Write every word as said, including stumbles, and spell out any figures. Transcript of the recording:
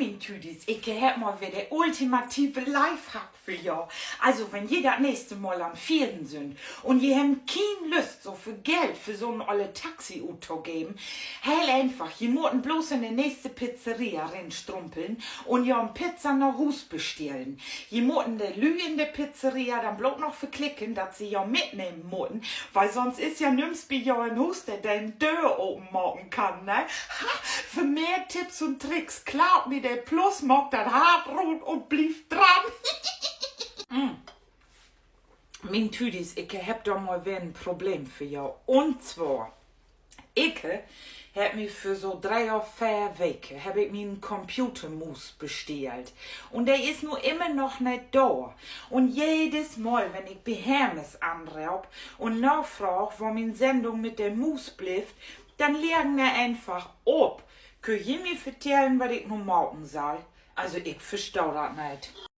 Mien Tüdis, ik hebb mal weer de ultimative Lifehack för jo. Also, wenn ji dat nächste Mal an't Fieren sünd un ji hebben keen Lüst, so veel Geld för so'n olle Taxi uttogeven, heel eenfach, ji mutten blots in de nächste Pizzeria rinstrumpeln un jo en Pizza na Huus bestellen. Ji mutten de Lüüd in de Pizzeria denn bloot noch verklicken, dat se jo mitnehmen mutten, wiel sonst is ja nüms bi jo in Huus, de de Döör open maken kann, ne? För mehr Tipps un Tricks klaut mi de Plus, maakt dat Hart root un blievt dran. Mien Tüdis, ik hebb dor mal weer en Problem för jo. Un zwar, ik hebb mi för so dree of veer Weke hebb ik mi en Computermuus bestellt. Un de is nu immer noch net dor. Un jedes Mal, wenn ik bi Hermes anroop un nafraag, wo mien Sendung mit de Muus blifft, denn leggen de eenfach op. Köönt ji mi vertellen, wat ik nu maken sall? Also, ik verstah dat net.